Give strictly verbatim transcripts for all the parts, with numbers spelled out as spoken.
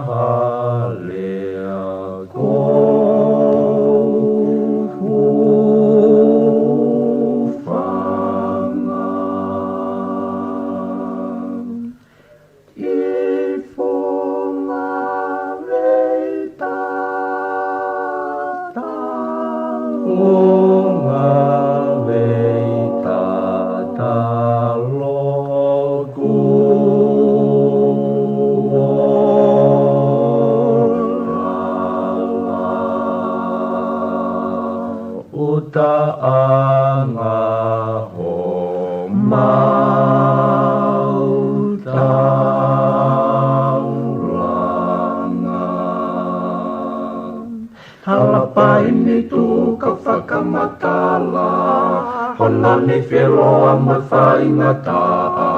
Alea ko hufanga i funga veita talonga veita taloku ʻuta ʻanga homau taulanga. Talapai ni tuku fakamatala, hono ni feloa mo faingataʻa,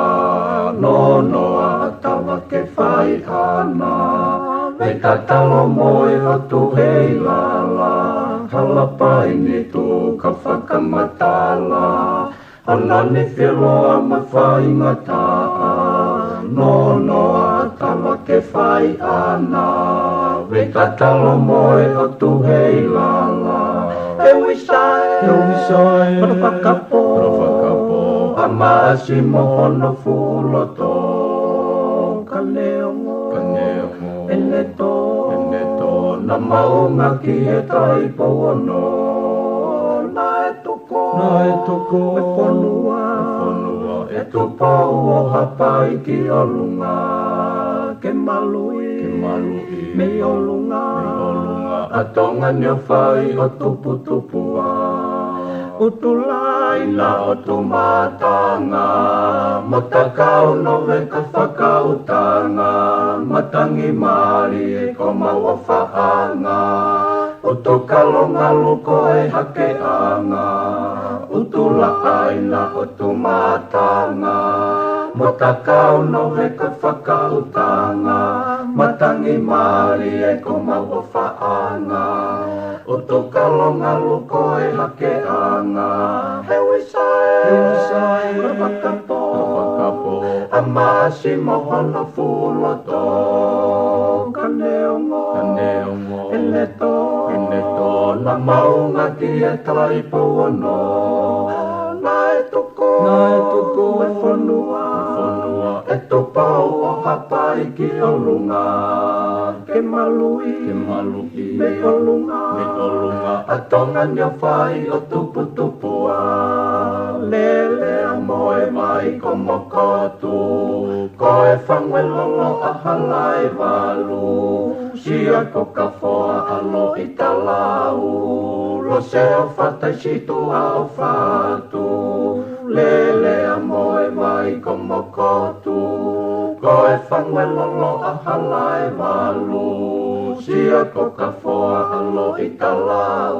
nonoa tava ke fai ʻana, veita talomo e ʻotu heilala. Talapai ni tuku fakamatala, hono ni feloa mo faingataʻa, nonoa tava ke fai ʻana, veita talomo e ʻotu heilala. E uisa e, e uisa e, kolo fakapo, kolo fakapo, ʻa Maʻasi mo hono fuʻu loto. Ka neongo, ka neongo, ʻene tō, ʻene tō, naʻa maunga ki he Taipou Ono. Naʻe tuku, naʻe tuku e fonua, e fonua, ʻe Tupou ʻo Haʻapai ki ʻolunga, ke maluʻi, ke maluʻi, mei ʻolunga, mei ʻolunga, ʻa Tonga ni ʻo fai ʻo tuputupuʻa. ʻUtulāina ʻo Tumatanga, mo Takau Noveka Fakautanga, matangi mālie ko homau ʻofaʻanga, ʻUtukalongalu ko e hakeʻanga, ʻUtulāina ʻo Tumatanga, mo Takau Noveka Fakautanga, matangi mālie ko homau ʻofaʻanga, ʻUtukalongalu ko e hakeʻanga. He uisa e, he uisa e, kolo fakapo, kolo fakapo, ʻa Maʻasi mo hono fuʻu loto. Ka neongo, ka neongo, ʻene tō, ʻene tō, naʻa maunga ki he Taipou Ono. Naʻe tuku, naʻe tuku e fonua, e fonua, ʻe Tupou ʻo Haʻapai ki ʻolunga, ke maluʻi, ke maluʻi, mei ʻolunga, mei ʻolunga, ʻa Tonga ni ʻo fai ʻo tuputupuʻa. Lele ʻa Moevai ko Mokotu, ko e fangue lolo ʻa Halaevalu, Sia ko Kafoa ʻa Loʻitalau, Lose ʻo Fataisituʻa ʻo Fatu, Lele ʻa Moevai ko Mokotu, ko e fangue lolo ʻa Halaevalu, Sia ko Kafoa ʻa Loʻitalau,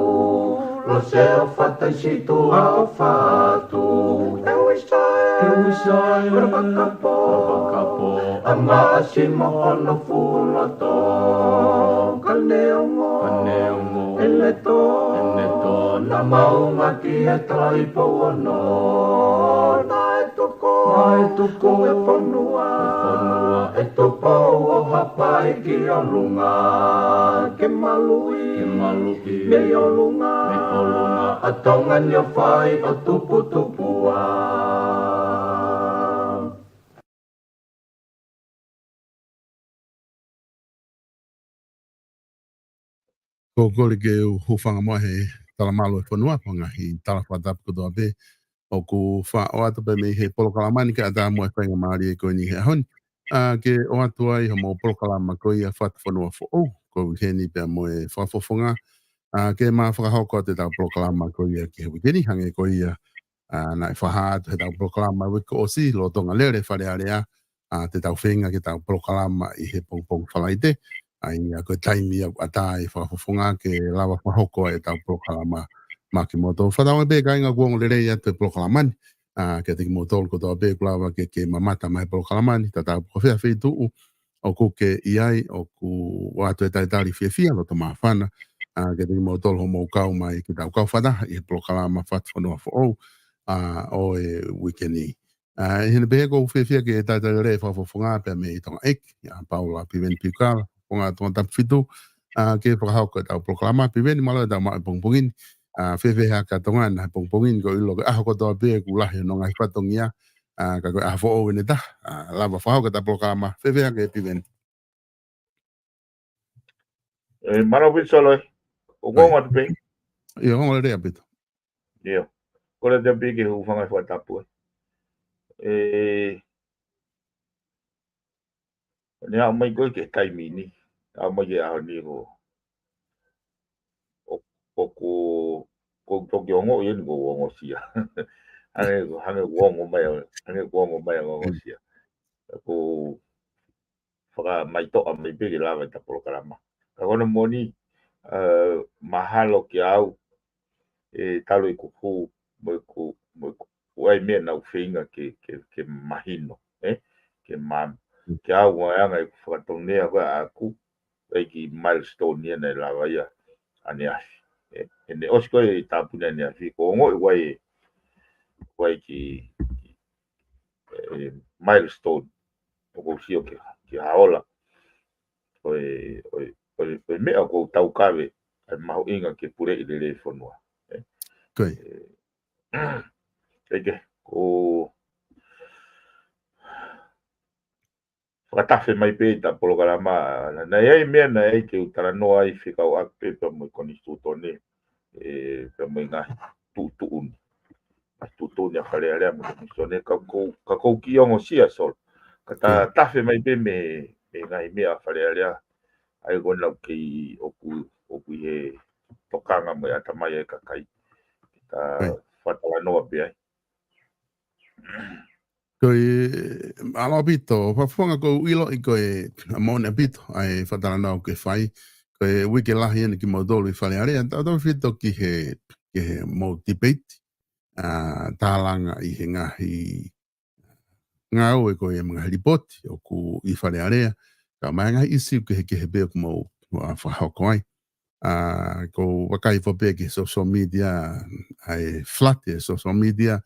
Lose ʻo Fataisituʻa ʻo Fatu. E uisa e, e uisa e, kolo fakapo, kolo fakapo, ʻa Maʻasi mo hono fuʻu loto. Ka neongo, ka neongo, ʻene tō, ʻene tō, naʻa maunga ki he Taipou Ono. Naʻe tuku, naʻe tuku e fonua, e fonua, ʻe Tupou ʻo Haʻapai ki ʻolunga, ke maluʻi, ke maluʻi, mei ʻolunga, mei ʻolunga, ʻa Tonga ni ʻo fai ʻo tuputupuʻa. Ko e kole ke u hūfanga muʻa he talamalu e fonua, pea mo e ngaahi tala fakatapu kotoa pē ʻoku faʻa ʻoatu pē mei he polokalama ni, kae ʻatā muʻa e faingamālie ko eni he ʻaho ni, ʻa, ke ʻoatu ai hoʻomou polokalama ko ia Fatufonua Foʻou, ko e uike ni pea mo e Fakafofonga, ʻa, ke ma fakahoko atu ʻetau polokalama ko ia ki he uike ni, hangē ko ia, ʻa, naʻe fakahā atu heʻetau polokalama uike kuo ʻosi, lolotonga lele Fale Alea, ʻa, te tau feinga ke tau polokalama ʻi he pongipongi Falaite, ʻa ia ko e taimi ia ʻoku ʻatā ai e Fakafofonga ke lava fakahoko ai ʻetau polokalama maʻa kimoutolu. Fakatauange pē kāinga ʻoku ongo lelei atu e polokalama ni, ʻa, kiate kimoutolu kotoa pē ʻoku lava ke, ke mamata mai he polokalama ni, tatau pē ko fē feituʻu ʻoku ke ʻi ai, ʻoku ʻoatu e talitali fiefia, loto māfana, ʻa, kiate kimoutolu hoʻomou kau mai ke tau kau fakataha ʻi he polokalama Fatufonua Foʻou, ʻa, ʻo e uike ni. ʻA, ʻi heʻene pehē ʻoku ou fiefia ke talitali lelei e Fakafofonga pea mei Tonga ʻEiki, ʻa Paula Piveni Piukala, Tonga, Tongatapu fitu, ʻa, ke fakahoko ʻetau polokalama. Piveni, mālō ʻetau maʻu e pongipongi ni. ʻA, fēfē hake ʻa Tonga ʻanenai he pongipongi ni? ʻOku ou ʻilo ko e ʻaho kotoa pē ʻoku lahi hono ngaahi fatongia. ʻA, ka ko e ʻaho foʻou ʻeni ʻe taha. ʻA, lava fakahoko ʻetau polokalama. Fēfē hake, Piveni? ʻE, mālō ʻaupito Solo ē. ʻOku ʻOi. ongo atu pē? ʻIo, ongo lelei ʻaupito. ʻIo. Kole atu pē ke u hūfanga he fakatapu ē. ʻE, ʻene aʻu mai ko ē ki he taimi ni. Aʻu mai ki he ʻaho ni ko, ʻo, ʻoku, ʻoku ou toki ongoʻi ʻeni ʻoku ou ongosia. Hangē, hangē ʻoku ongo mai, hangē ʻoku ongo mai ʻa e ongosia. ʻOku fakamaʻitoʻa mai pē ke lava ʻeta polokalama. Ka ko hono moʻoni, ʻa, mahalo kiate au, ʻe, talu ʻeku hū, mo ʻeku, mo ʻeku, ʻoku ʻi ai e meʻa naʻá ku feinga ke, ke, ke mahino, ē? Ke ma-, Mm. ke au ʻa e anga ʻeku fakatonulea ko ē ʻaʻaku, ʻa e kiʻi milestone ia naʻe lava ia ʻaneafi. Ē, ʻene ʻosi ko ē e tāpuni ʻaneafi, ʻoku ou ongoʻi ʻoku ʻi ai, ʻoku ʻi ai e kiʻi, e, milestone ʻoku ou sio ki, ki ha ola ʻo e, ʻo e, ʻo e, ʻo e meʻa ʻoku ou taukave ʻa e mahuʻinga ke puleʻi lelei e fonua. Ē? Ko ia. Ē, ʻEiki, ko e fakatafe mai pē ʻeta polokalama, naʻe, naʻe ʻi ai e meʻa naʻe ʻai ke u talanoa ai fekauʻaki pē pea mo e Konisitūtone, ē, pea mo e ngaahi tuʻutuʻuni. Ngaahi tuʻutuʻuni ʻa Fale Alea mo e Konisitūtone, ka ʻoku ou, ka ʻoku ou kiʻi ongosia Solo. Ka ta Ko ia. tafe mai pē mei, mei he ngaahi meʻa ʻa Fale Alea, ʻa ia ko ena ʻoku kei, ʻoku, ʻoku ʻi he tokanga mo e ʻatamai ʻa e kakai. Ke ta Ko ia. fakatalanoa pē ai. Ko ia, mālō ʻaupito, fakafofonga, ʻoku ou ʻiloʻi ko e moʻoni ʻaupito ʻa e fakatalanoa ʻoku ke fai. Ko e uike lahi ʻeni kimoutolu ʻi Fale Alea, tautautefito ki he, ki he mou debate, ʻa, tālanga ʻi he ngaahi ngāue ko ia mo e ngaahi lipooti ʻoku ʻi Fale Alea, kae ʻumaʻā e ngaahi ʻīsiu kehekehe pē ʻoku mou, ʻa, fakahoko ai. ʻA, ʻoku ou vakai foki pē ki he social media, ʻa e flood e social media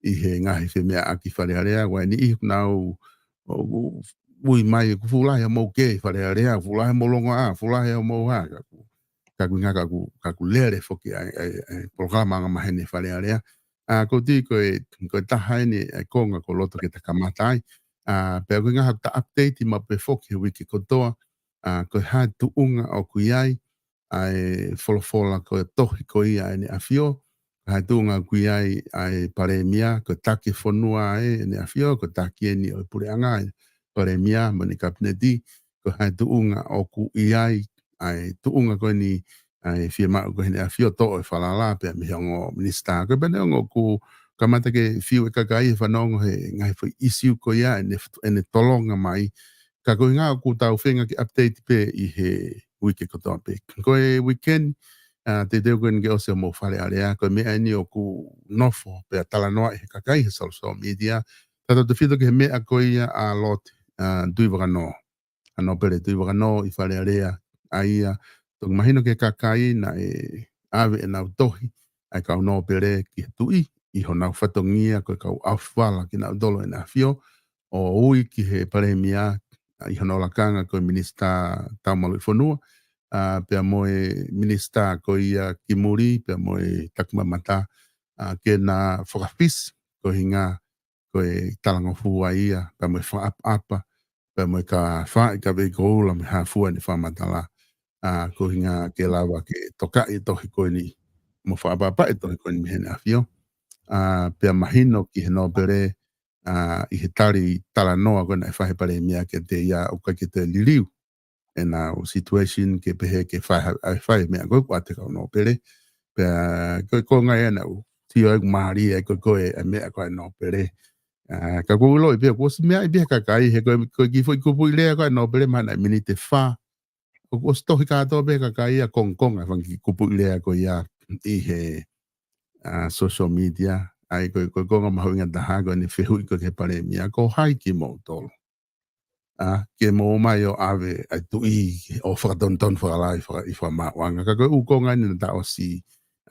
ʻi he ngaahi femeʻaʻaki ʻi Fale Alea, ʻoku ʻi ai e niʻihi ʻoku nau, ʻo, ʻo, ui mai ʻoku fuʻu lahi hoʻomou kē ʻi Fale Alea, fuʻu lahi hoʻomou longoaʻa, fuʻu lahi hoʻomou hā, ka ʻoku, ka ʻoku ʻuhinga ka ʻoku, ka ʻoku lele foki ʻa e, ʻa e, ʻa e polokalama angamaheni ʻi Fale Alea. ʻA, ʻoku ou tui ko e, ko e taha ʻeni e konga ʻoku ou loto ke ta kamata ai. ʻA, pea ko e ʻuhinga haʻaku ta update maʻu pē foki he uike kotoa, ʻa, ko e hā e tuʻunga ʻoku ʻi ai ʻa e folofola ko e tohi ko ia ʻa ʻEne ʻAfio, ko e hā e tuʻunga ʻoku ʻi ai ʻa e Palēmia, ko e taki e fonua ʻa ʻEne ʻAfio, ko e taki ʻeni ʻo e puleʻanga ʻa e Palēmia mo ʻene Kapineti, ko e hā e tuʻunga ʻoku ʻi ai ʻa e tuʻunga ko eni ʻa e fiemaʻu ko ē ʻEne ʻAfio, toʻo e falala pea mei he ongo minisitā. Ko e pehē ni ongo ʻoku kamata ke fiu e kakai he fanongo he ngaahi foʻi ʻīsiu ko ia ʻene, ʻene tolonga mai. Ka ko e ʻuhinga ʻoku tau feinga ke update pē ʻi he uike kotoa pē. Ko e weekend, ʻa, teuteu ko eni ke ʻosi hoʻomou Fale Alea, ko e meʻa ʻeni ʻoku nofo pea talanoaʻi ʻe he kakai he social media. Tautautefito ki he meʻa ko ia ʻa Lord, ʻa, Tuʻivakanō. ʻA Nōpele Tuʻivakanō ʻi Fale Alea, ʻa ia toki mahino ki he kakai naʻe ʻave ʻenau tohi ʻa e kau nōpele ki he tuʻi ʻi honau fatongia ko e kau ʻaufivala kinautolu ʻEne ʻAfio, ʻo ui ki he Palēmia, ʻa, ʻi hono lakanga ko e Minisitā Taumaluʻi Fonua, ʻa, pea mo e minisitā ko ia ki muli, pea mo e takimamata, ʻa, ke na fakafisi, ko e ʻuhinga ko e talangofua ia, pea mo e fakaʻapaʻapa, pea mo e ka fai ka vei koula mo e hā fua ʻene fakamatala. ʻA, ko e ʻuhinga ke lava ke tokaʻi e tohi ko eni, mo fakaʻapaʻapaʻi e tohi ko eni mei heʻene ʻafio. ʻA, pea mahino ki he nōpele, ʻa, ʻi he tali talanoa ko ē naʻe fai ʻe he Palēmia kiate ia, ʻoku ʻikai ke toe liliu ʻenau situation ke pehē ke fai ha-, ʻa e fai e meʻa ko ē ʻoku ʻoatu ʻe he kau nōpele. Pea ko e konga ia naʻá ku sio ai ʻoku mālie ai ko ē ko e, e meʻa ko ē ʻa e nōpele. ʻA, ka ʻoku ou ʻiloʻi pē, kuo ʻosi meaʻi pē ʻe he kakai, he ko e, ko e kiʻi foʻi kupuʻi lea ko ē ʻa e nōpele mahalo naʻe miniti ʻe fā. ʻOku ʻosi tohi kātoa pē ʻe he kakai ia kongokonga e fanga kiʻi kupuʻi lea ko ia ʻi he, ʻa, social media. ʻA ia ko e, ko e konga mahuʻinga taha ko eni fehuʻi ko ē ki he Palēmia, ko hai kimoutolu, ʻa, ke mou ō mai ʻo ʻave ʻa e tuʻi ʻo fakatonutonu fakalahi faka-, ʻi fakamaauʻanga. Ka ko e ʻū konga eni naʻá ta ʻosi,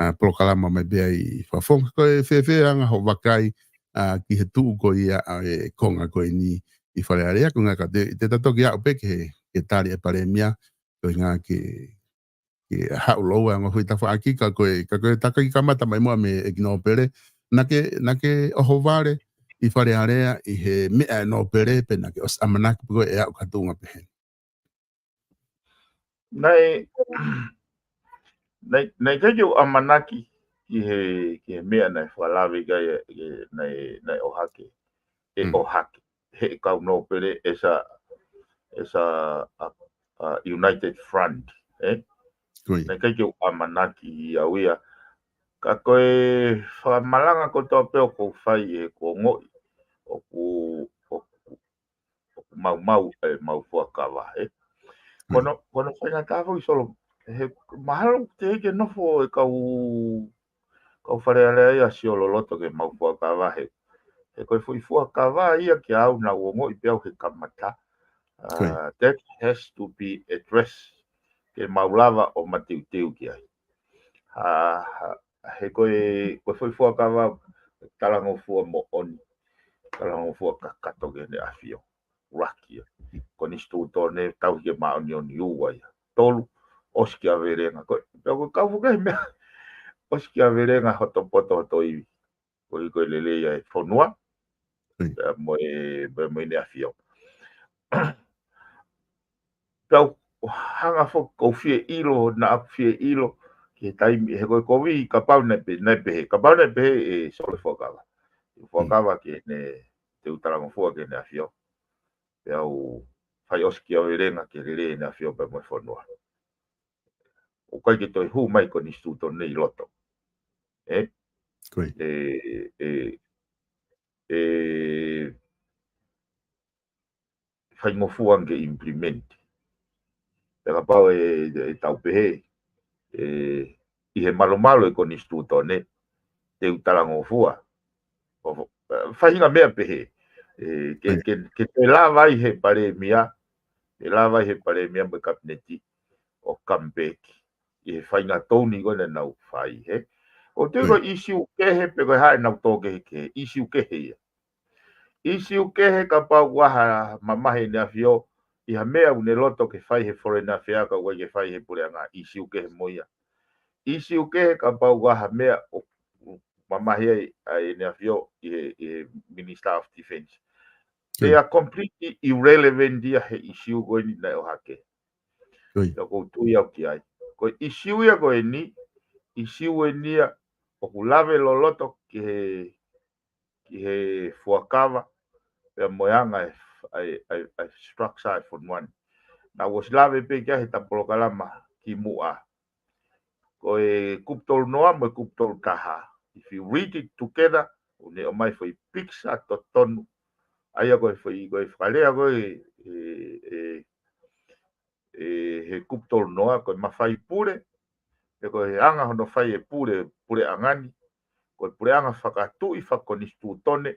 ʻa, polokalama mai pē ai fakafofonga. Ko e fēfē ʻa hoʻo vakai, ʻa, ki he tuʻu ko ia ʻa e konga ko eni ʻi Fale Alea, ko e ʻuhinga ka te, te ta toki aʻu pē ki he ke tali e palēmia, ko e ʻuhinga ke, ke haʻu lōua e ongo hui tafaʻaki, ka ko e, ka ko e takai kamata mai muʻa mei he ʻEiki Nōpele, naʻa ke, naʻa ke ʻohovale ʻi Fale Alea ʻi he meʻa e Nōpele, pe naʻa ke ʻosi ʻamanaki pe ko e aʻu ki ha tuʻunga pehē. Naʻe, naʻe, naʻe ʻikai ke u ʻamanaki ki he, ki he meʻa naʻe fakalave ki ai, ki he, naʻe, naʻe ʻohake. ʻE Mm. ʻohake. He kau Nōpele ʻe sa, ʻe sa, a, a United Front, ē? Ko ia. Naʻe ʻikai ke u ʻamanaki ia au ia. Ka ko e fakamalanga kotoa pē ʻoku ou fai ʻi heʻeku ongoʻi ʻoku, ʻoku ʻoku maumau e mau fuakava, ē. Ko Mm. hono, ko hono faingataʻa foki Solo, he mahalo teʻeki ke nofo e kau, kau Fale Alea ia ʻo sio loloto ki he mau fuakava he. He ko e foʻi fuakava ia kiate au naʻa ku ongoʻi pē au he kamata. Ko ia. Uh, that has to be addressed. Ke mau lava ʻo mateuteu ki ai. Ha, ha, he ko e, ko e foʻi fuakava talangofua moʻoni. Talangofua kakato ki heʻene ʻAfio. ʻUluaki ia. Konisitūtone tauhi ke māʻoniʻoni. Ua ia. Tolu, ʻosikiavelenga. Ko e, pea ko e kau foki he meʻa. ʻOsikiavelenga hoto poto hoto ivi. Ko e, ko e lelei ʻa e fonua. Mm. Pea mo e, pea mo ʻene ʻAfio. Pea u hanga foki ʻo fie ʻilo, naʻa ku fie ʻilo, ki he taimi, he ko e kovi, kapau naʻe pe-, naʻe pehē, kapau naʻe pehē ʻe Solo e fuakava. Fuakava Mm. ke ne, te u talangofua ki heʻene ʻAfio. Pea u fai ʻosikiavelenga ke lelei ʻene ʻAfio pea mo e fonua. ʻOku ʻikai ke toe hū mai konisitūtone ʻi loto. Ē? Ko ia. ʻE, ʻe, ʻe, faingofua ange ke implement. Pea kapau ʻe, ʻe tau pehē, ʻe, ʻi he malumalu e konisitūtone, te u talangofua. ʻO, ʻe, faʻahinga meʻa pehē. ʻE, ke, Right. ke, ke toe lava ai he palēmia, ke lava ai he palēmia mo e kapineti ʻo come back ʻi he faʻahinga tone ko ē naʻa nau fai, hē? ʻOku ou tui ko e Right. ʻīsiu kehe pe ko e hā ʻenau tō kehekehe, ʻīsiu kehe ia. ʻIsiu kehe kapau ʻoku ʻi ai ha mamahi ʻEne ʻAfio ʻi ha meʻa ʻoku ne loto ke fai he Foreign Affairs ka ʻoku ʻikai ke fai he puleʻanga, ʻisiu kehe mo ia. ʻIsiu kehe kapau ʻoku ʻi ai ha meʻa ʻoku mamahi ai ʻa ʻEne ʻAfio ʻi he, ʻi he Minister of Defense. They Right. are completely irrelevant ia he ʻisiu ko eni naʻe ʻohake. Right. ʻOku ou tui au ki ai. Ko e ʻisiu ia ko eni, ʻisiu eni ia ʻoku lave loloto ki he ki he fuakava, pea mo e anga e, ʻa e, ʻa e, ʻa e structure e fonua ni. Naʻa ku ʻosi lave pē ki ai he ta polokalama kimuʻa. Ko e kupu tolu noa mo e kupu tolu taha. If you read it together, ʻoku ne ʻomai foʻi picture totonu. ʻA ia ko e foʻi, ko e fakalea ko e, e, e, ʻe he kupu tolu noa, ko e mafai pule, pe ko e anga hono fai e pule, puleʻanga ni, ko e puleʻanga fakatuʻi fakakonisitūtone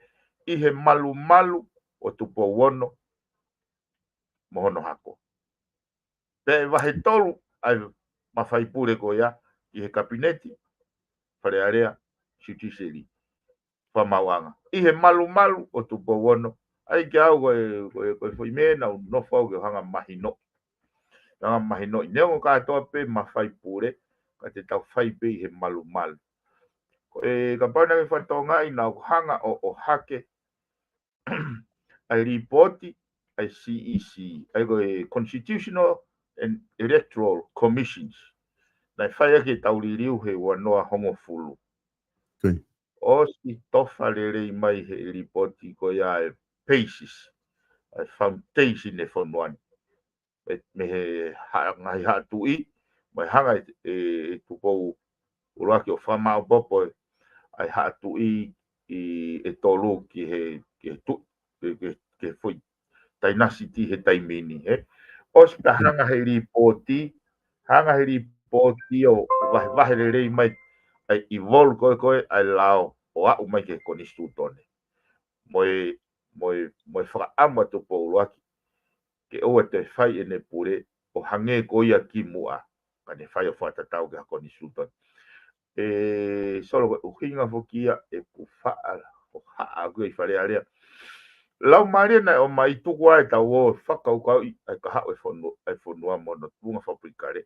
ʻi he malumalu ʻo Tupou Ono mo hono hako. Pea ʻe vahe tolu ʻa e mafai pule ko ia ʻi he kapineti, Fale Alea, Siutiseli, Fakamaauʻanga. ʻI he malumalu ʻo Tupou Ono, ʻa ia ke au ko e, ko e, ko e foʻi meʻa naʻa ku nofo au ke hanga mahinoʻi. Hanga mahinoʻi. Neongo kātoa pē mafai pule, ka te tau fai pē ʻi he malumalu. Ko e kapau naʻa ke fakatokangaʻi naʻa ku hanga ʻo, ʻohake ʻa e lipooti ʻa e C E C, ʻa ia ko e Constitutional and Electoral Commissions. Naʻe fai ʻaki ʻetau liliu he ua noa hongofulu. Good. ʻOsi tofa lelei mai he lipooti ko ia e basis, ʻa e foundation e fonua ni. Mei, mei he ha-, ngaahi haʻa tuʻi, mo e hanga ʻe, ʻe, ʻe Tupou ʻUluaki ʻo fakamaʻopoʻopo ʻa e haʻa tuʻi ʻe tolu ki he, ki he tuʻi, ki he, ki he, ki he foʻi dynasty he taimi ni, hē. ʻOsi pea Mm. hanga he lipooti, hanga he lipooti ʻo vahevahe lelei mai ʻa e evolve ko ē ko ē ʻa e lao ʻo aʻu mai ki he konisitūtone. Mo e, mo e, mo e fakaʻamu ʻa Tupou ʻUluaki ke ʻoua toe fai ʻene pule ʻo hangē ko ia kimuʻa, ka ne fai ʻo fakatatau ki ha konisitūtone. ʻE Solo, ko e ʻuhinga foki ia ʻeku faʻa ʻohoaʻa ko ē ʻi Fale Alea. Laumālie naʻe ʻomai tuku ai ʻetau ō fakakaukauʻi ʻa e kahaʻu ʻo e fonua, ʻa e fonua mo hono tuʻunga fakapolitikale.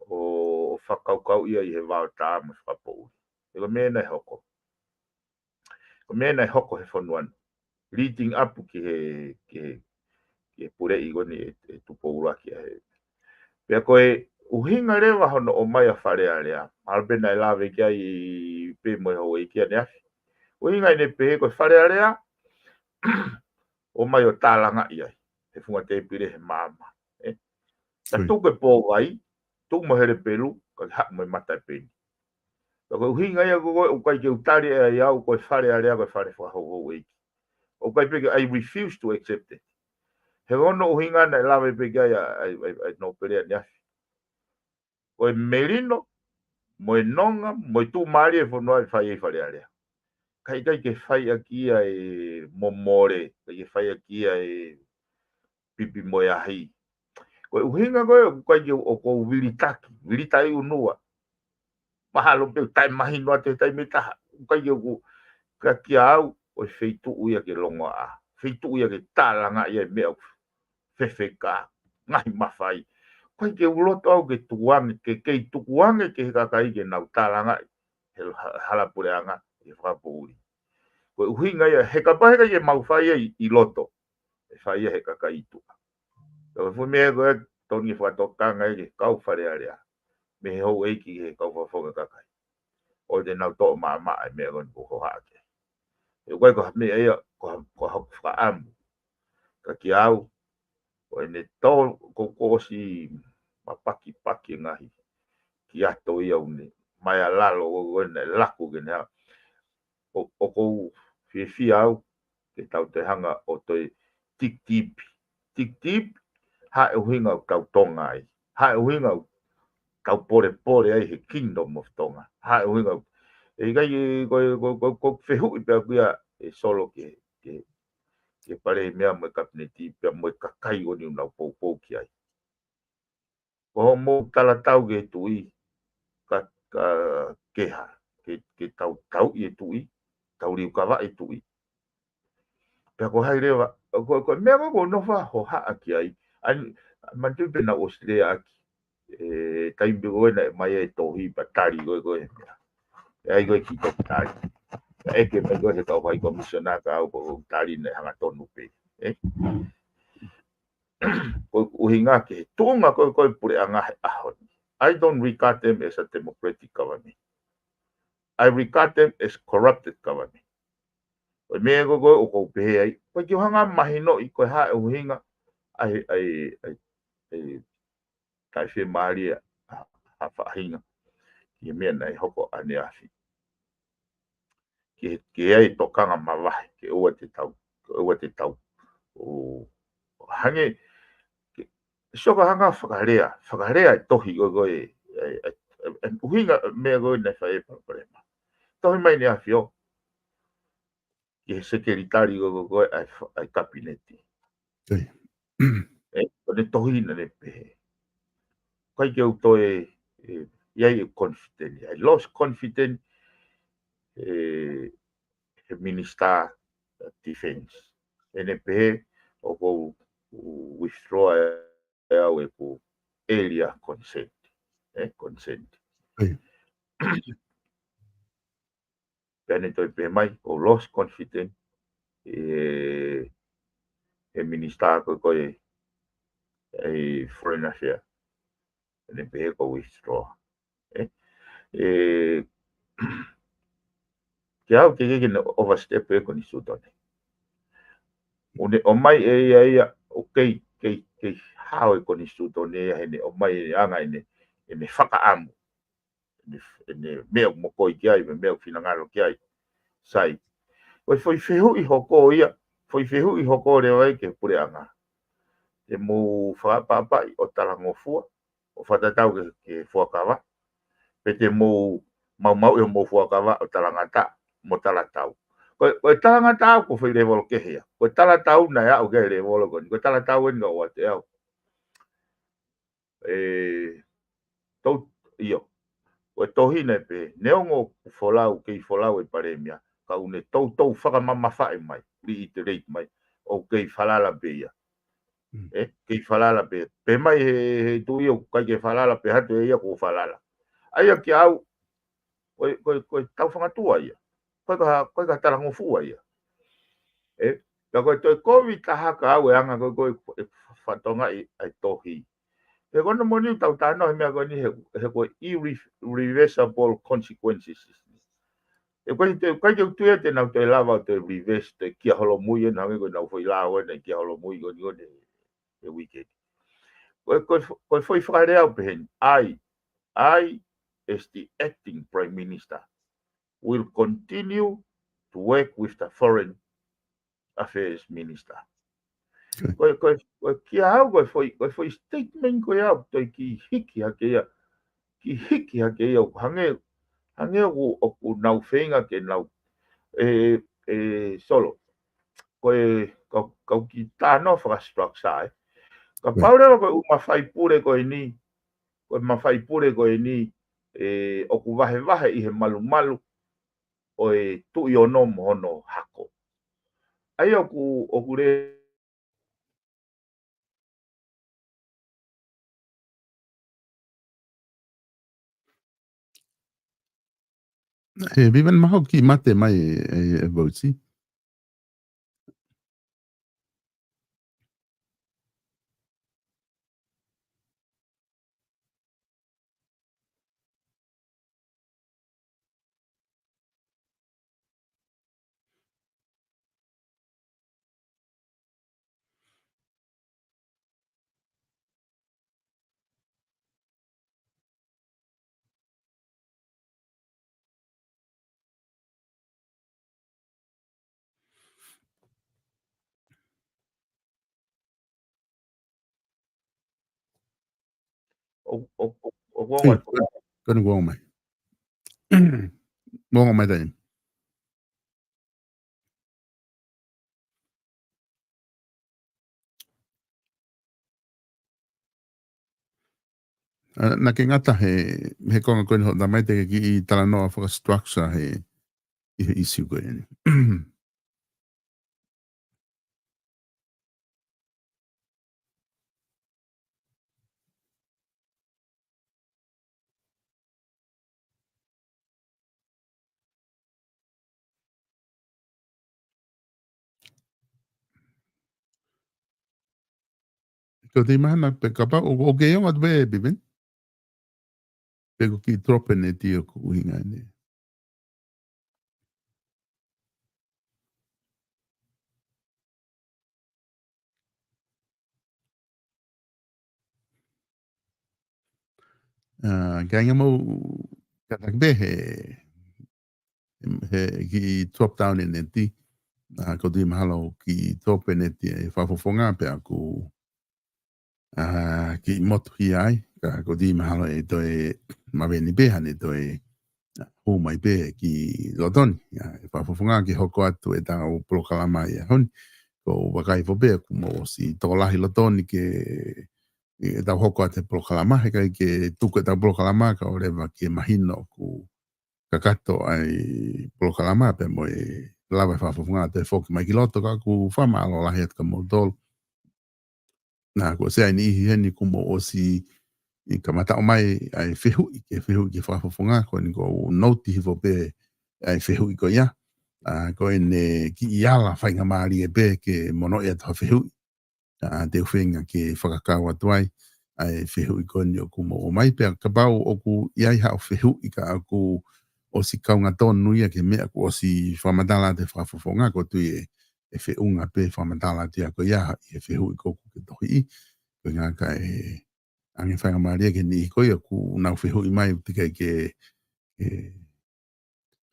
ʻO, ʻo fakakaukauʻi ai he vaotā mo e fakapoʻuli. He ko e meʻa naʻe hoko. Ko e meʻa naʻe hoko he fonua ni. Leading up ki he, ki he, ki he puleʻi ko eni ʻe, ʻe Tupou ʻUluaki ʻa e. Pea ko e ʻuhinga leva hono ʻomai ʻa Fale Alea. Mahalo pē naʻe lave ki ai pē mo e houʻeiki ʻaneafi. ʻUhinga ʻene pehē ko e Fale Alea, ʻomai ʻo tālangaʻi ai he funga tēpile he maama. ʻE? Ka Sui. Tuku e pōvai, tuku mo e helepelu, ka ke haʻu mo e mata ʻe peni. Ka ko e ʻuhinga ia ko ē, ʻoku ʻikai ke u tali ʻe au, ko e Fale Alea, ko e fale fakahouhouʻeiki. ʻOku ʻikai pē ke, I refuse to accept it. He ko hono ʻuhinga naʻe lave pē ki ai ʻa, ʻa, ʻa, ʻa e nōpele ʻaneafi. Ko e melino, mo e nonga, mo e tuʻumālie e fonua ʻe fai ai Fale Alea. Ka ʻikai ke fai ʻaki ia e momole, ʻikai ke fai ʻaki ia e pipi mo e ahi. Ko e ʻuhinga ko ē, ʻoku ʻikai ke ʻoku ou vilitaki, vilitaʻi ʻunua. Mahalo pē ʻoku taʻemahino atu he taimi ʻe taha. ʻOku ʻikai ke ʻoku, ka kia au, ko e feituʻu ia ke longoaʻa. Feituʻu ia ke tālangaʻi ai e meʻa ʻoku fefeka, ngaahi mafai. ʻOku ʻikai ke u loto au ke tukuange, ke kei tukuange ki he kakai ke nau tālangaʻi he ha-, hala puleʻanga, he fakapoʻuli. Ko e ʻuhinga ia, he kapau he ʻikai ke mau fai ia ʻi, ʻi loto, ʻe fai ia he kakai ʻi tuʻa. Ka ko e fuʻu meʻa ko ē, tonu ke fakatokanga ia ki he kau Fale Alea. Mei he houʻeiki ki he kau fakafofonga kakai. ʻOua te nau toʻo maʻamaʻa e meʻa ko eni ʻoku ou hohaʻa ki ai. He ʻoku ʻikai ko ha meʻa ia, ko ha, ko haku fakaʻamu. Ka kia au, ko ʻene tō, ko, ko ʻosi mapakipaki e ngaahi kiato ia ʻoku ne, mai ʻa lalo, ko, ko ʻene laku ke ne hā. ʻO, ʻoku ou fiefia au, ke tau toe hanga ʻo toe dig deep. Dig deep, hā e ʻuhinga ʻoku tau Tonga ai. Hā e ʻuhinga ʻoku tau polepole ai he Kingdom of Tonga. Hā e ʻuhinga ʻoku, ʻe ʻikai, ko, ko, ko, ko fehuʻi pē ʻaku ia ʻe Solo ke, ke, ke Palēmia mo e Kapineti, pea mo e kakai ʻoku nau poupou ki ai. Ko hoʻomou talatau ki he tuʻi, ka, ka keha, ke, ke tau tauʻi e tuʻi, tau liukavaʻi e tuʻi. Pea ko hai leva, ko, ko e meʻa ko ē ʻoku ou nofo hohaʻa ki ai, ʻa ia, manatuʻi pē naʻa ku ʻOsitelēlia ʻaki, ʻe, taimi pē ko ē naʻe ʻomai e tohi pea tali ko ē ko e meʻa. ʻE ai ko ē ki toki tali. ʻE ke mai ko ē he kau High Commissioner ka au ko e tali naʻe hangatonu pē. ʻE? Ko e ʻuhinga ki he tuʻunga ko ē ko e puleʻanga he ʻaho ni. I don't regard them as a democratic government. I regard them as corrupted government. Ko e meʻa ko ē ko ē ʻoku ou pehē ai, ʻoku ʻikai ke u hanga mahinoʻi ko e hā e ʻuhinga, ʻa e, ʻa e, ʻa e, ʻa e, taʻefiemālie ʻa, ʻa e faʻahinga. Ki he meʻa naʻe hoko ʻaneafi. Ke, ke ʻi ai e tokanga mavahe, ke ʻoua te tau, ke ʻoua te tau. ʻO, hangē, ke, sio ka hanga fakalea, fakalea e tohi ko ē ko e, e, e, e, ʻuhinga meʻa ko ē naʻe fai e palopalema. Tohi mai ʻaneafi ʻo, ki he sekelitali ko ē ko e, ʻa e, ʻa e Kapineti. ʻE, ko ʻene tohi naʻa ne pehē. ʻIkai ke u toe, ʻe, ʻi ai e confident. I lost confident, ʻe, he Minister Defense. ʻEne pehē, ʻoku ou withdraw ʻe au ʻeku earlier consent. ʻE, consent. Pea ne toe pehē mai, ʻoku ou lost confident, ʻe, he Minister ko ē ko e, ʻe Foreign Affairs. Pea ne pehē ʻoku ou withdraw. ʻE, ʻe, ke au ke ke ne overstep e konisitūtone. ʻOku ne ʻomai ʻe ia ia, ʻoku kei, kei, kei hao e konisitūtone ia he ne ʻomai e anga ʻene, ʻene fakaʻamu. ʻEne, ʻene meʻa ʻoku mokoi ki ai, mo e meʻa ʻoku finangalo ki ai. Sai. Ko e foʻi fehuʻi hoko ia, foʻi fehuʻi hoko leva ia ki he puleʻanga. Te mou fakaʻapaʻapaʻi ʻo talangofua, ʻo fakatatau ki he, ki he fuakava. Pe te mou maumauʻi homou fuakava ʻo talangataʻa mo talatau. Ko e, ko e talangataʻa ko e foʻi lēvolo kehe ia. Ko e talatau naʻe aʻu ki he lēvolo ko eni. Ko e talatau eni ka ʻoatu ʻe au. ʻE, tou, ʻio. Ko e tohi naʻe pehē, neongo ʻoku folau, kei folau e Palēmia, ka ʻoku ne toutou fakamamafaʻi mai, reiterate mai, ʻoku kei falala pē ia. Mm. Ē, kei falala pē. Pehē mai he, he tuʻi ʻoku ʻikai ke falala pē ʻe ha taha ia ʻoku falala. ʻA ia kiate au, ko e, ko e, ko e tau fangatua ia. Ko e ka, ko e ka talangofua ia. Ē, ka ko e toe kovi taha kiate au e anga ko e, ko e, e fatongia ʻa e tohi. He ko hono moʻoni ʻoku tau talanoa he meʻa ko eni he, he ko e irre-, irreversible consequences. He ko e te, ʻikai ke u tui ia te nau toe lava ʻo toe reverse, toe kia holomui ʻe hangē ko ʻenau foʻi lao ʻe nau kia holomui ko eni ko eni he weekend. Ko e, ko e, ko e foʻi fakalea ʻoku pehē ni, I, I, as the acting Prime Minister, will continue to work with the Foreign Affairs Minister. Okay. Ko e, ko e, ko e kiate au, ko e foʻi, ko e foʻi statement ko ia ʻoku toe kiʻi hiki hake ia, kiʻi hiki hake ia, ʻoku hangē, hangē ʻoku, ʻoku nau feinga ke nau, ē, ē, Solo. Ko e, kau, kau kiʻi talanoa faka-structure, ē. Kapau leva ko e ʻū mafai pule ko eni, ko e mafai pule ko eni, ē, ʻoku vahevahe ʻi he malumalu ʻo e tuʻi ono mo hono hako. ʻA ia ʻoku, ʻoku le- He, Vivian, mahalo ʻoku kiʻi mate mai e, e, e vouti. ʻO, ʻo, ʻo, ʻo, ʻo, Hei, ʻo, ko, ko eni kuo ʻomai. Kuo ʻomai tai. ʻA, naʻa ke ngata he, he konga ko eni hoʻo ʻomai te ke kiʻi talanoa faka-structure he, ʻi he issue ko eni. Ko te mahana pe kapau, ʻo, ʻo ke ongo atu pē, Piven. Pe ko e kiʻi drop e neti ʻoku ʻuhinga eni. ʻA, kāinga, mou kātaki pē he, he kiʻi drop down e neti. ʻA, ʻoku ou tui mahalo kiʻi drop e neti e fakafofonga pea ʻoku ʻa, kiʻi motuhia ai, ka ʻoku ou tui mahalo ʻe toe maveni pē haʻane toe, ʻa, hū mai pē ki loto ni. ʻA, e fakafofonga ke hoko atu ʻetau polokalama ʻi he ʻaho ni. ʻOku ou vakai hifo pē ʻoku mou ʻosi tokolahi loto ni ke, ʻetau hoko atu e polokalama, heʻikai ke tuku ʻetau polokalama kae ʻoua leva ke mahino ʻoku kakato ʻa e polokalama pea mo e lava e fakafofonga ʻo toe foki mai ki loto, ka ʻoku ou fakamālō lahi atu kia moutolu. Naʻa kuo ʻosi ʻi ai e niʻihi heni kuo mou ʻosi kamata ʻomai ʻa e fehuʻi, ke fehuʻi ki he fakafofonga, ko eni ʻoku ou noti hifo pē ʻa e fehuʻi ko ia. ʻA, ko ʻene kiʻi ala faingamālie pē ke monoʻi atu ha fehuʻi. ʻA, te u feinga ke fakakau atu ai ʻa e fehuʻi ko eni ʻoku mou ʻomai, pea kapau ʻoku ʻi ai haʻo fehuʻi ka ʻoku ʻosi kaunga tonu ia ki he meʻa kuo ʻosi fakamatala atu e fakafofonga, ʻoku ou tui ʻe, ʻe feʻunga pē fakamatala atu ia ko ia ʻi he fehuʻi ko ē ʻoku ke tohiʻi. Ko e ʻuhinga kae ʻange faingamālie ki he niʻihi ko ia ʻoku nau fehuʻi mai, teʻeki ai ke, ke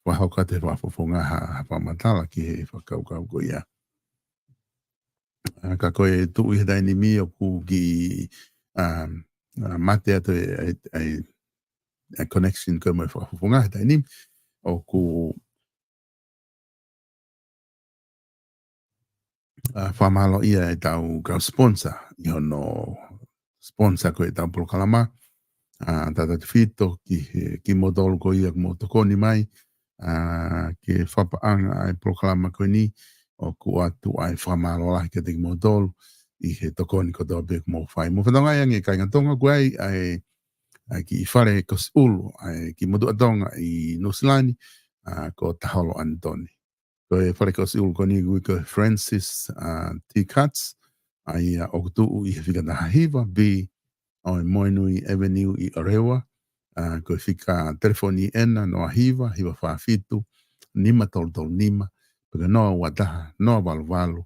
fakahoko atu e fakafofonga ha, ha fakamatala ki he fakakaukau ko ia. ʻA, ka ko e tuʻu ʻi he taimi ni ʻoku kiʻi, um, ʻa, mate atu e, e, e, e connection ko ē mo e fakafofonga he taimi ni. ʻOku ʻA, fakamālō ia ʻetau kau sponsor, ʻi hono sponsor ko ē ʻetau polokalama. ʻA, tautautefito ki he, kimoutolu ko ia kuo mou tokoni mai, ʻa, ke fakapaʻanga ʻa e polokalama ko eni, ʻoku ʻoatu ʻa e fakamālō lahi kiate kimoutolu ʻi he tokoni kotoa pē kuo mou fai. Mou fakatokangaʻi ange kāinga Tonga, ʻoku ʻi ai ʻa e, ʻa e kiʻi fale kosi ʻulu ʻa e kiʻi motuʻa Tonga ʻi Nuʻusila ni, ʻa, ko Taholo Anitoni. Ko e fale kosi ʻulu ko eni ʻoku ui ko Francis, ʻa, T Cuts, ʻa ia ʻoku tuʻu ʻi he fika taha hiva B ʻo e Moenui Avenue ʻi ʻOreua, ʻa, ko e fika telefoni ʻena noa hiva, hiva fā fitu, nima tolu tolu nima, pe ko e noa ua taha, noa valu valu,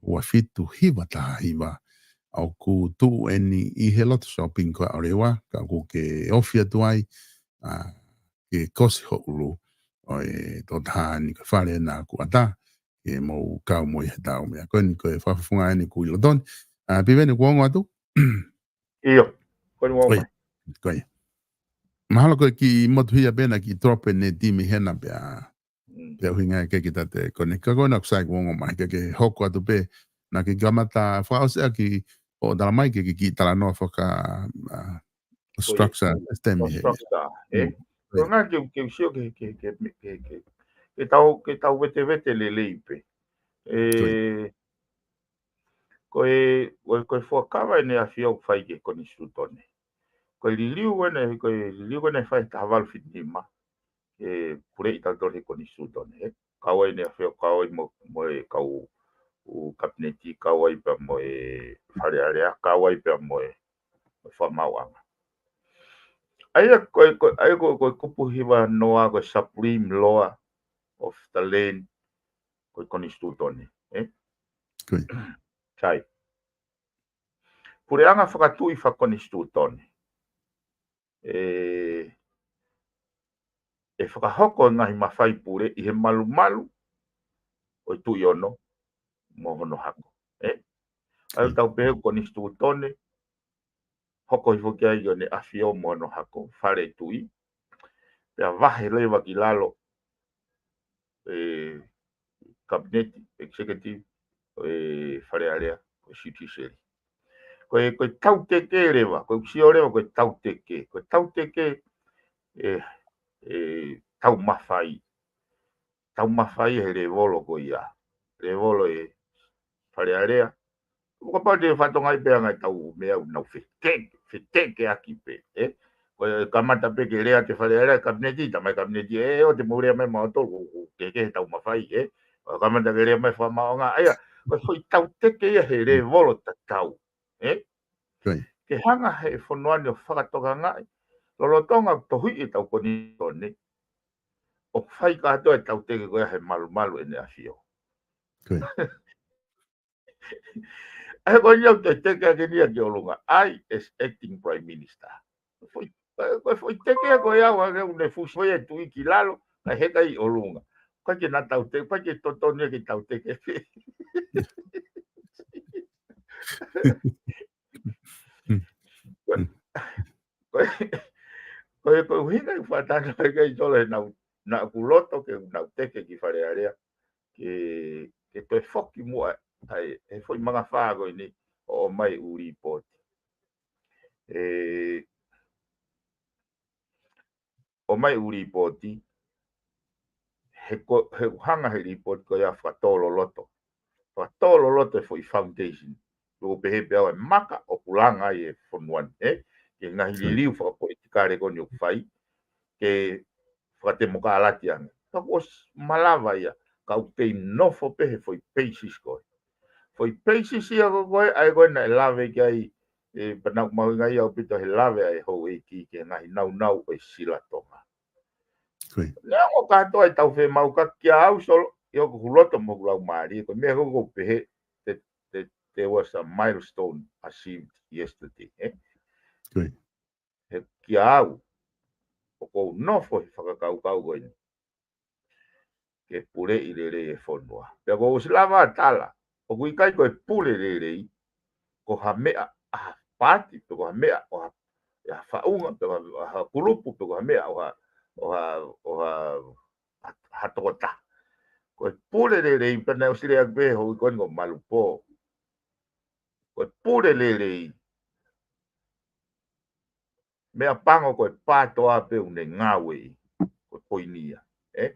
ua fitu hiva taha hiva. ʻOku tuʻu eni ʻi he loto shopping ko ē ʻa ʻOreua, ka ʻoku ke ofi atu ai, ʻa, ke kosi ho ʻulu ʻo e tokotaha ni, ko e fale ʻena ʻoku ʻatā ke mou kau mo ia he taʻu meʻa. Ko eni ko e fakafofonga eni ʻoku ʻi loto ni. ʻA, Piveni, kuo ongo atu? ʻIo, ko eni kuo ongo. Ko ia. Ko ia. Mahalo ko e kiʻi motuhia pē naʻa ke drop e neti mei hena pea Mm. pea ʻuhinga ke kita te connect. Ka ko ena ʻoku sai kuo ongo mai, ke ke hoko atu pē, naʻa ke kamata fakaʻosi ʻaki ʻo tala mai ke ke kiʻi talanoa faka, ʻa, Ko ia. structure system ʻo he. Structure, ē? Mm. Ko ia. Ko e ngaahi ke, ke sio ke, ke, ke, ke, ke, ke tau, ke tau vetevete lelei pē. Ko ia. ʻE, ko e, ko e, ko e fuakava ʻEne ʻAfio ʻoku fai ki he Konisitūtone. Ko e liliu ʻena, ko e liliu ʻena ʻe fai taha valu fitu nima, ʻe puleʻi tautolu he Konisitūtone, ē. Kau ai ʻEne ʻAfio, kau ai mo, mo e kau ʻū kapineti, kau ai pea mo e Fale Alea, kau ai pea mo e, mo e Fakamaauʻanga. ʻA ia ko e, ko e, ʻa ia ko e, ko e kupu hiva noa, ko e supreme law of the land, ko e Konisitūtone, ē? Ko ia. Sai. Puleʻanga fakatuʻi fakakonisitūtone. ʻE, ʻe fakahoko e ngaahi mafai pule ʻi he malumalu ʻo e Tuʻi Ono mo hono hako. Ē? ʻA ia ʻoku tau pehē ko e Konisitūtone, hoko hifo ki ai ʻEne ʻAfio mo hono hako, Fale Tuʻi. Pea vahe leva ki lalo, ʻe, Kapineti, Executive, ʻe, Fale Alea, ko e Judiciary. Ko e, ko e tauteke leva, ko e sio leva, ko e tauteke, ko e tauteke, ʻe, ʻe, taumafai. Taumafai he lēvolo ko ia. Lēvolo ʻe Fale Alea. ʻOku pau te fatongia pē ʻa e ngaahi tau meʻa ʻoku nau feteke, feteke ʻaki pē, ē? Ko e kamata pē ke lea ʻa e Fale Alea, Kapineti, tamai Kapineti, ē, ʻoua te mou lea mai mautolu, ʻoku, ʻoku kehekehe taumafai, ē? Ko e kamata ke lea mai Fakamaauʻanga, ʻa ia, ko e foʻi tauteke ia he lēvolo tatau, ē? Ko ia. Ke hanga he fonua ni ʻo fakatokangaʻi, lolotonga ʻoku tohiʻi ʻetau Konisitūtone, ʻoku fai kātoa e tauteke ko ia he malumalu ʻEne ʻAfio. Ko ia. ʻA ia ko eni ʻoku te teke ake eni ia ki ʻolunga. I as acting Prime Minister. Foʻi, ko e foʻi teke ko ia ʻoku ʻai ke ʻuhinga fusi foʻi e tuʻi ki lalo, kae heka ʻi ʻolunga. Ko e ke na tauteke, ko e ke totonu ke tauteke. Ko e, ko e, ko e ʻuhinga ʻeku fakatātā ʻeku ʻai tolo he naʻa ku, naʻa ku loto ke nau teke ki Fale Alea, ke, ke toe foki muʻa, ʻa e, he foʻi mangafā ko eni, ʻo ʻomai ʻū lipooti. ʻE, ʻomai ʻū lipooti, he ko, he ʻoku hanga he lipooti ko ia ʻo fakatō loloto. Fakatō loloto e foʻi foundation. ʻOku pehē pē ʻa e maka ʻoku langa ai e fonua ni, ē? Ki he ngaahi liliu fakapolitikale ko eni ʻoku fai, ke fakatemokalati ange. Ka kuo ʻosi malava ia, ka ʻoku kei nofo pē he foʻi basis ko ē. Foʻi basis ia ko ē, ʻa ia ko ē naʻe lave ki ai, ʻe, pea naʻa ku mahuʻingaʻia ʻaupito he lave ʻa e houʻeiki ki he ngaahi naunau ʻo e Sila Tonga. Ko ia. Neongo kātoa e tau femaʻu ka kia au Solo, ʻi hoku loto mo hoku laumālie, ko e meʻa ko ē ʻoku pehē, that, that there was a milestone achieved yesterday, ē? Ko ia. He kia au, ʻoku ou nofo he fakakaukau ko eni. Ke puleʻi lelei e fonua. Pea ʻoku ou ʻosi lava ʻo tala, ʻoku ʻikai ko e pule lelei, ko ha meʻa ʻa ha paati, pe ko ha meʻa ʻo ha, ʻa ha faʻunga, pe ko ha, ha kulupu, pe ko ha meʻa ʻo ha, ʻo ha, ʻo ha, ha, ha tokotaha. Ko e pule lelei, pea naʻe ʻosi lea pē he houʻeiki ko eni ko Malupō. Ko e pule lelei, meʻapango ko e pātoa pē ʻoku ne ngāueʻi, ko e poini ia, ē?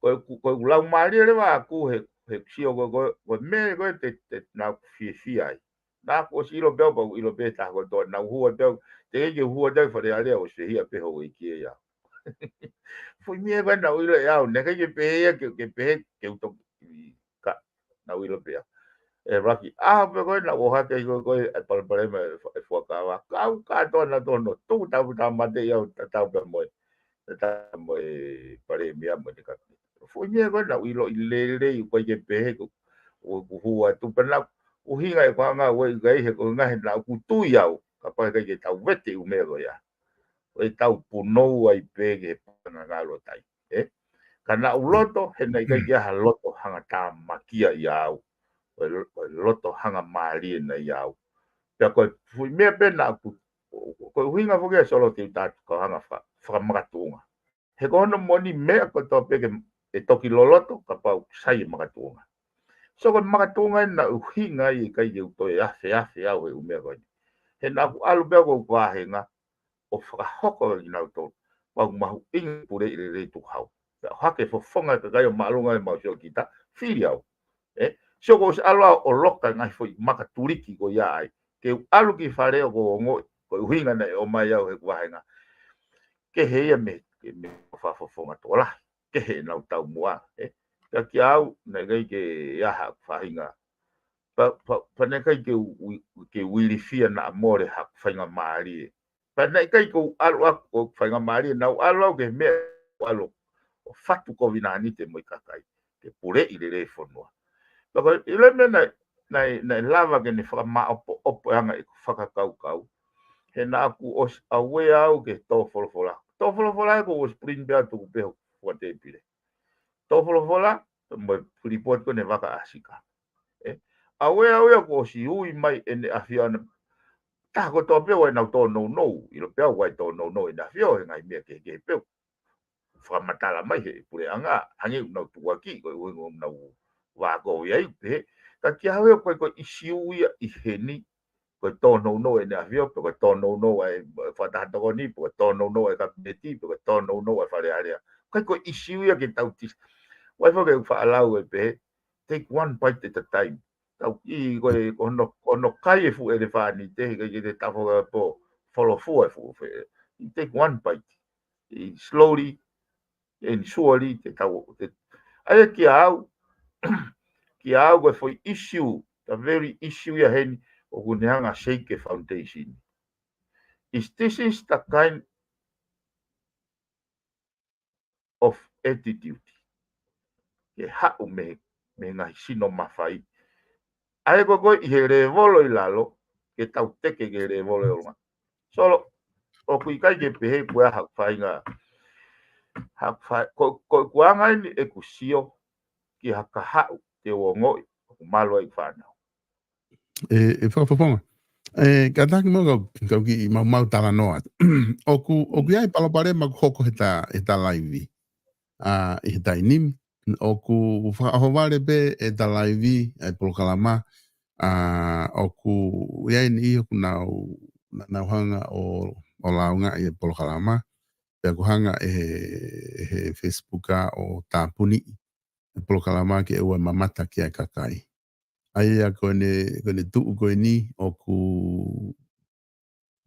Ko e, ko e laumālie leva ʻaʻaku he, he sio ko, ko, ko e meʻa ko ē te, te nau fiefia ai. Naʻá ku ʻosi ʻilo pē au, pea u ʻilo pē taha kotoa, nau hua pē au, teʻeki ke hua atu Fale Alea ʻo se hia pē houʻeiki ʻe au. Foʻi meʻa ko ē naʻá ku ʻilo ʻe au, naʻe ʻikai ke pehē ia ke, ke pehē ke u toki ka, naʻá ku ʻilo pē au. ʻE Raki, ʻaho pē ko ē naʻá ku ʻohake ai ko, ko e palopalema e fu-, e fuakava. Kau kātoa naʻa tō hono tuku tāpuaki tāmate ʻiate au tatau pē mo e, tatau mo e palēmia mo e kapineti. Foʻi meʻa ko ē naʻá ku ʻiloʻi lelei ʻoku ʻikai ke pehē ko, ko, ko e hua atu pē naʻá ku ʻuhinga ʻeku hanga ʻo ʻai he ko e ngaahi naʻá ku tui au, kapau ʻe ʻikai ke tau vete ʻū meʻa ko ia, ʻe tau punou ai pē ki he paʻanga ngalo tai. Ē? Ka naʻá ku loto, he naʻe ʻikai ke ʻi ai ha loto hangatāmakia ʻiate au. Ko e lo-, ko e loto hangamālie naʻe ʻiate au. Pea ko e foʻi meʻa pē naʻá ku, ko, ko e ʻuhinga foki ʻa Solo te u tatu kau hanga faka-, fakamakatuʻunga. He ko hono moʻoni meʻa kotoa pē ke ʻe toki loloto, kapau sai e makatuʻunga. So ko e makatuʻunga ē naʻe ʻuhinga ai ʻikai ke u toe afeafe au he ʻū meʻa ko eni. He naʻá ku ʻalu pē au ki hoku vāhenga, ʻo fakahoko ʻe kinautolu. Pau mahuʻinga puleʻi lelei Tukuhau. Pea ʻohake fofonga kakai ʻo māʻolunga ʻemau sio kita, fili au. Ē? Sio ko ʻosi ʻalu au ʻo loka ngaahi foʻi maka tuliki ko ia ai. Ke u ʻalu ki fale ʻo ko ongo, ko e ʻuhinga naʻe ʻomai au he vāhenga. Kehe ia mei, mei he fakafofonga tokolahi. Kehe ʻenau taumuʻa, ē? Pea kiate au, naʻe ʻikai ke ʻi ai haku faʻahinga. Pea, pea, pea naʻe ʻikai ke u, u, ke u ilifia naʻa mole haku faingamālie. Pea naʻe ʻikai ke u ʻalu au ʻo faingamālie, naʻá ku ʻalu au ki he meʻa ʻo ʻalu ʻo fatu kovinānite mo e kakai. Ke puleʻi lelei fonua. Pea ko e ʻilo e meʻa naʻe, naʻe, naʻe lava ke ne fakamaʻopoʻopo ʻa e anga ʻeku fakakaukau. He naʻá ku ʻosi ʻave au ki he tō folofola. Tō folofola ē ko ʻosi print pē au tuku pē hoku fakatēpile. Tō folofola, mo e report ko eni Vaka ʻa Sika. Ē? ʻAve au ia kuo ʻosi ui mai ʻEne ʻAfio ʻa e taha kotoa pē ʻoku nau tōnounou, ʻilo pē au ʻoku tōnounou ʻEne ʻAfio he ngaahi meʻa kehekehe pē ʻoku fakamatala mai he puleʻanga, hangē ʻoku nau tukuakiʻi, ko e ʻuhinga ʻoku nau vākovi ai pē. Ka kiate au ia ko e, ko e ʻisiū ia ʻi heni, ko e tōnounou ʻEne ʻAfio, pe ko e tōnounou ʻa e Fakataha Tokoni, pe ko e tōnounou ʻa e Kapineti, pe ko e tōnounou ʻa e Fale Alea. Ko e, ko e ʻisiū ia ke tau tis-. Vai fo ke faʻa lau e pē, take one bite at a time. Tau ʻi ko e, ko hono, ko hono kai e fuʻu ʻelefānite, he ʻikai ke te tafo ka po folofua e fuʻu fe-. Take one bite. ʻI slowly, and surely, te tau, te, ʻa ia kiate au, kiate au ko e foʻi ʻisiū, the very issue ia heni, ʻoku ne hanga shake e foundation. Is this is the kind of attitude ke haʻu mei, mei he ngaahi sino mafai. ʻA ia ko e ko e ʻi he lēvolo ʻi lalo, ke tau teke ki he lēvolo ʻi ʻolunga. Solo, ʻoku ʻikai ke pehē pē au haku faʻahinga, haku fa-, ko, ko ʻeku anga eni ʻeku sio ki ha kahaʻu te u ongoʻi ʻoku malu ai fānau. ʻE, ʻe Fakafofonga. ʻE, kātaki mo kau, kau kiʻi maumau talanoa. ʻOku, ʻoku ʻi ai e palopalema ʻoku hoko he ta, he ta laivi. ʻA, ʻi he taimi ni. ʻOku fakaʻohovale pē e ta laivi, e polokalama. ʻA, ʻoku ʻi ai e niʻihi ʻoku nau, na-, nau hanga ʻo, ʻo lāungaʻi e polokalama. Pea ʻoku hanga ʻe he, ʻe he Facebook ʻo tāpuniʻi e polokalama ke ʻoua ʻe mamata ki ai e kakai. ʻA ia ko ʻene, ko ʻene tuʻu ko eni ʻoku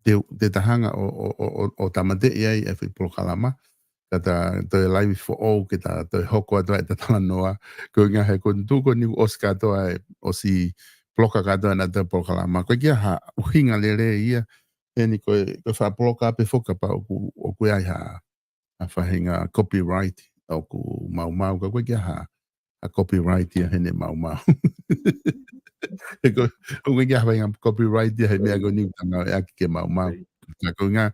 te, te ta hanga ʻo, ʻo, ʻo, ʻo, ʻo tāmateʻi ai e foʻi polokalama. Ka ta toe laivi foʻou ke ta toe hoko atu ai e ta talanoa. Ko e ʻuhinga he ko ʻene tuʻu ko eni ʻosi kātoa e, ʻosi poloka kātoa ʻena ʻeta polokalama. Ko e ʻikai ha ʻuhinga lelei ia, heni ko e, ko e faʻa poloka pē foki kapau ʻoku, ʻoku ʻi ai ha, ha faʻahinga copyright ʻoku maumau ka ko e ʻikai ha, ha copyright ia heʻene maumau. He ko, ʻoku ʻikai ha faʻahinga copyright ia he meʻa ko eni ʻoku ta ngāueʻaki ke maumau. Ka ko e ʻuhinga,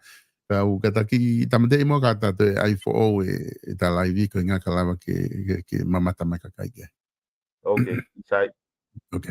ka u kātaki tāmateʻi mo ka ta toe ʻai foʻou e, e ta laivi ko e ʻuhinga ka lava ke, ke, ke mamata mai e kakai ki ai. Ok, sai. Ok.